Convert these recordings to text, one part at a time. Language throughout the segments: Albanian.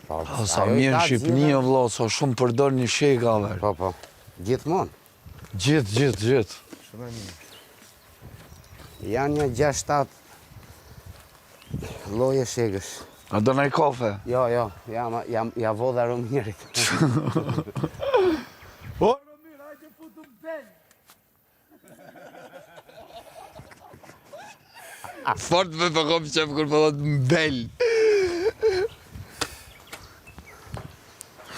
Po, A, sa mirë në Shqipni o vlla, sa shumë përdor një shega ver. Po, po, gjithmonë. Gjithë, gjithë, gjithë. Shumë e mirë. Janë një 6-7 lloje shegësh. A do naj kafe? Jo, jo, ja, ja, ja vodha Romirit. o, Romir, hajde futu n'bel! Fort me po kom qef kur po thot n'bel.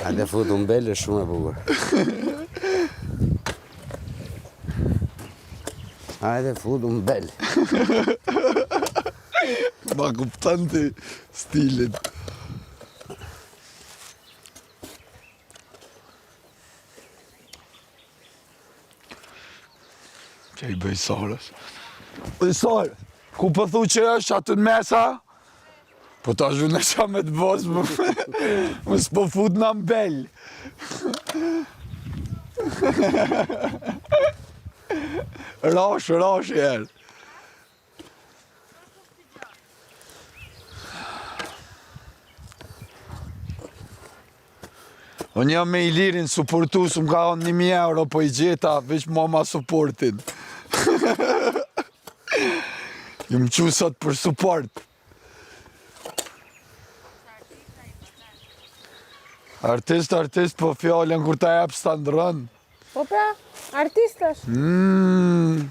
Hajde futu n'bel është shumë e bukur. Hajde futu n'bel. Ma kupton ti stilin. Që i bëj Sarës? Oj Sarë, ku po thu që është aty në mesa? Po ta zhunë e qa me të bos, më, më s'po fut në mbel. Rash, rash i herë. Unë jam me Ilirin suportu, së më ka onë 1000 euro, po i gjeta, veç mua ma suportin. Jam qu sot për suport. Artist, artist, po fjallën kur ta jep s'ta ndrron. Po pra, artist është. Mm.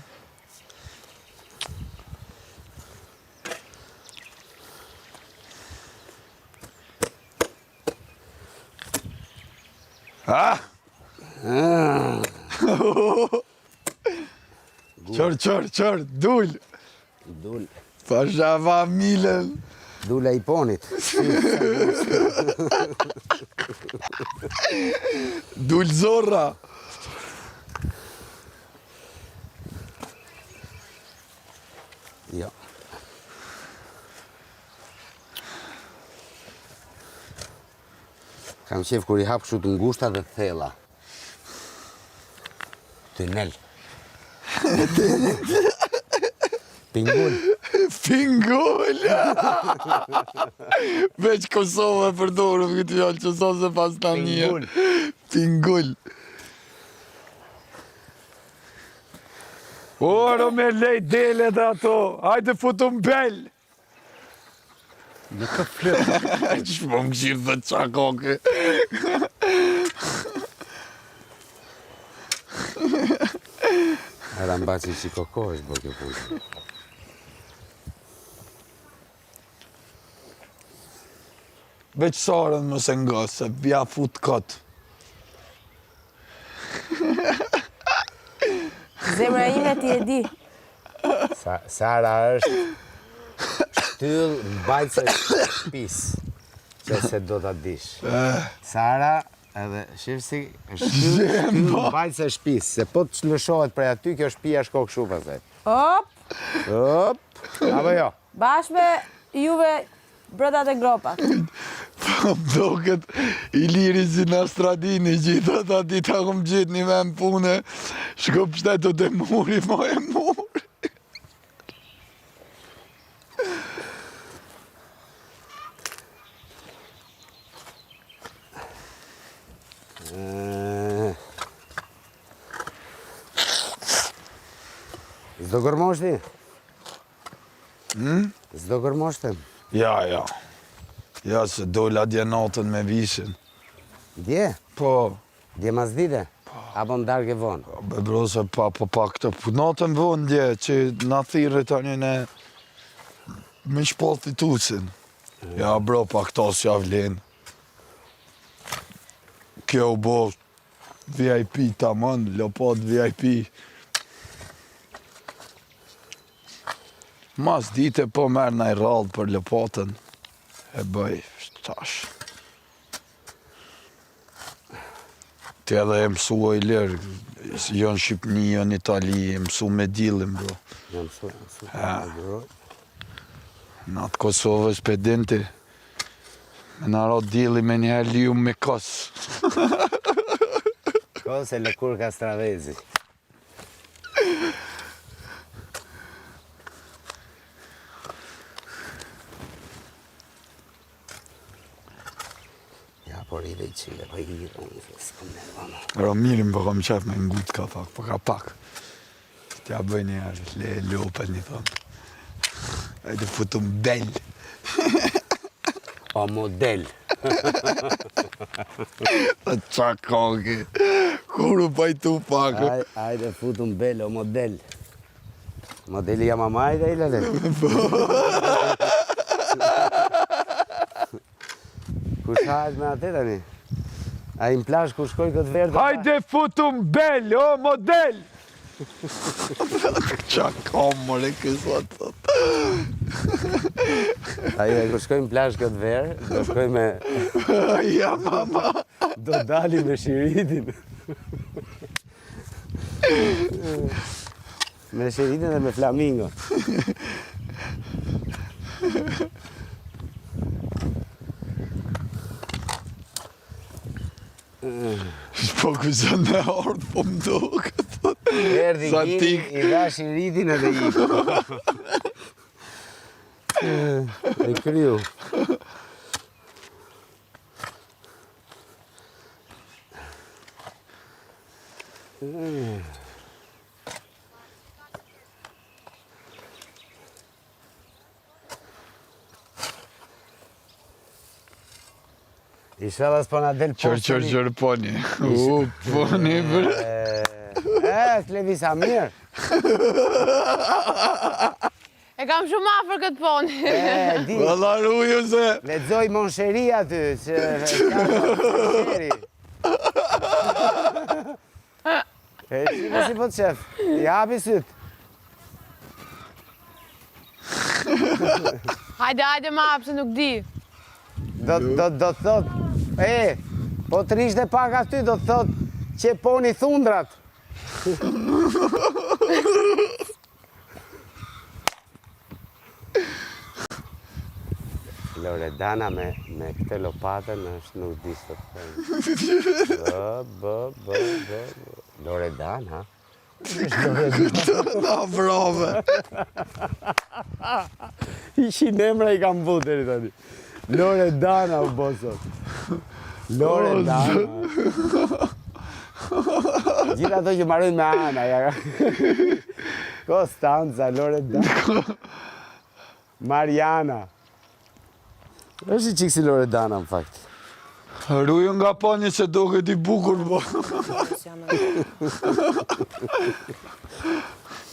Ah! Qër, qër, qër, dul! Dul. Pasha familjen! Dula i ponit. Dul zorra! Jo. Kam qef kur i hap kështu të ngushta dhe të thella. Tunel. Pingul. Pingul. Veç Kosovë e përdorëm këtë fjalë që sa se pas ta një. Pingul. Pingul. Oro me lej dele dhe ato, hajde futu n'bel. Në të flet. Që po më këshirë dhe qa koke. Era mbaci që koko është bërë kjo punë. Veç Sarën mos e nga, se ja fut kot. Zemra ime ti e di. Sa, Sara është shtyllë mbajtëse e shtëpisë, që se do ta dish. Eh. Sara edhe shif si është shtyllë shtyllë mbajtëse e shtëpisë, se po të lëshohet prej aty, kjo shtëpia shko kështu pastaj. Hop, Hop, apo jo? bashkë me juve Brenda te gropa. Po më doket Iliri si Nastradini gjithë ata dita kom gjithë një vend pune shko pështetu te muri mo e muri. S'do gërmosh ti? Hmm? S'do gërmosh ti? Ja, ja. Ja, se dola dje natën me vishin. Dje? Po. Dje mas dite? Po. Apo në darkë e vonë? Po, be bro, se pa, po, pa këtë. Po, natën vonë dje, që na thirrë tani ne me shpall fitusin. Ja, bro, pa këto s'ja vlen. Kjo u bo VIP tamam, lopat VIP. Mas dite po merr naj radhë për lopatën, e bëj tash. Ti edhe e mësu o Ilir, jo në Shqipni, jo në Itali, e mësu me dillin, bro. Jo mësu, mësu, bro. Në atë Kosovës pe din ti, me na ra dilli me njëherë liju me kos. Kos e lëkurë kastraveci. po rri çike, po i unë s'kam nerva më. Romirin po kam qef me ngut ka pak, po ka pak. T'ja bëj një herë, le lopën një thonë. Ajde futum bel. O model. Të qa koki. Kur u pajtu pak. Ajde futum bel, o model. Modeli jam amaj dhe i lele. Po. Kush hahet me atë tani? Ai në plazh ku shkoi këtë verë? Hajde futum bel, o model! Qa ka more ky sot, thot. Ai e kur shkoi në plazh këtë verë, do shkoj me... Ja, mama. Do dali me shiritin. Me shiritin dhe me flamingo. Po kështë në orë, po më duket. Erdi Gini, i dha shiritin edhe iku. E kryu. Ishalla s'po na del Qër, qër, qër, poni. U, poni, bre. E, s'levi sa mirë. E kam shumë afër këtë poni. E, di. Valla ruju se. Lexoj mon chéri aty, që monsheri. E, si po si po të shef, i hapi sytë. Hajde, hajde ma hap, se nuk di. Do, do, do të thot, e, po të rishte pak aty, do të thot, që poni thundrat. Loredana me, me këtë lopatën është nuk di së të them. B, B, B, B, B. Loredana? Na vrave. Ishin emra i kam bu deri tani. Loredana u bo sot. Loredana. Gjithë ato që mbarojnë me Ana, ja. Kostanca, Loredana. Mariana. Është i çikë si Loredana, në fakt. Ruju nga poni se duket i bukur, po.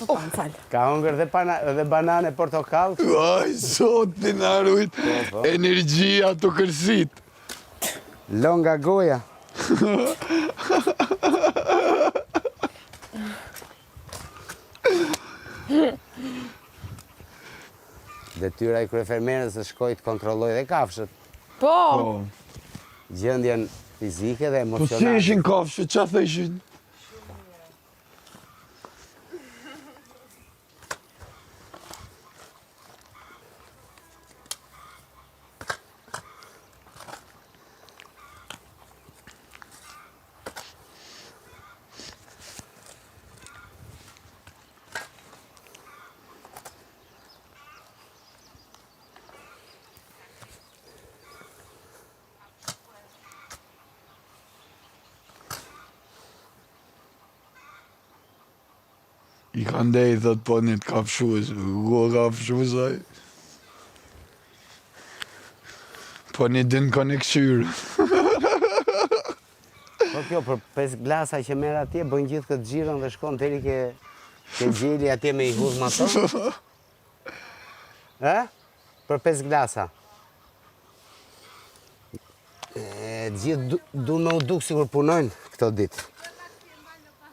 Po, më fal. Ka hëngër dhe, pana, dhe banane portokall. Aj, zoti na rujt, Po, po. energjia të kërsit. Longa goja. Detyra e kryefermerës të shkoj të kontrolloj dhe kafshët. Po. Po. Gjendjen fizike dhe Po si emocionale. ishin kafshët, qa thëshin? I ka ndej, thot ponit kafshues, ku kafshues aj? Poni din kanë e kqyrë. Po kjo, për 5 glasa që merr atje, bën gjithë këtë xhiron dhe shkon deri ke, ke gjeli atje me i hudh ma to. E? Për 5 glasa. E, gjithë du, du me u duk sikur punojnë këto ditë.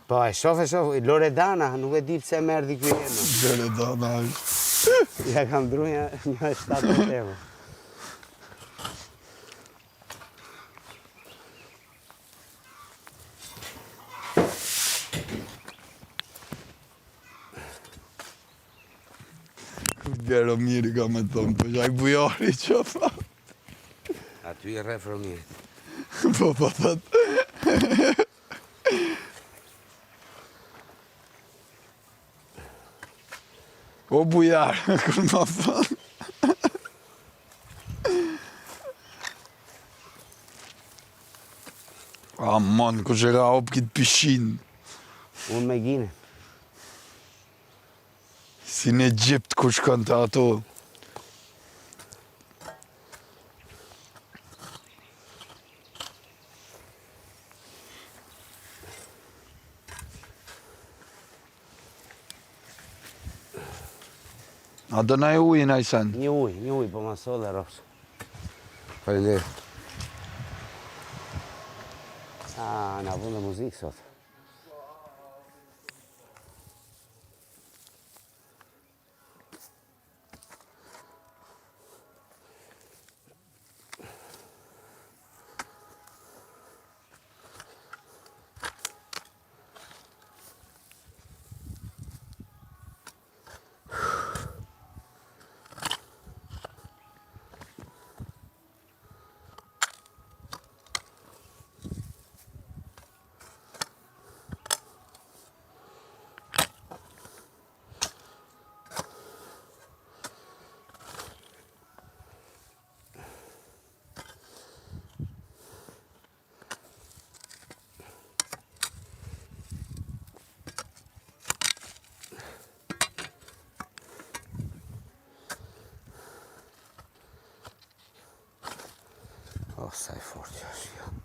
Po, e shof, e shof, Loredana, nuk e di pse më erdhi ky emër. Loredana është. Ja kam ndru një, një 7 euro. Kur të Romiri ka me thonë, po qaj bujari që tha. Aty i rref Romirit. Po, po, thot. O bujar, kur ma thonë. Aman, kush e ka hap këtë pishinë? Unë me Gine. Si në Egjipt ku shkon të ato. A do naj ujë naj sen? Një ujë, një ujë, po ma solle rrofsh. Faleminderit. A, na vunë dhe muzikë sot. Oh, sa e fortë që është kjo.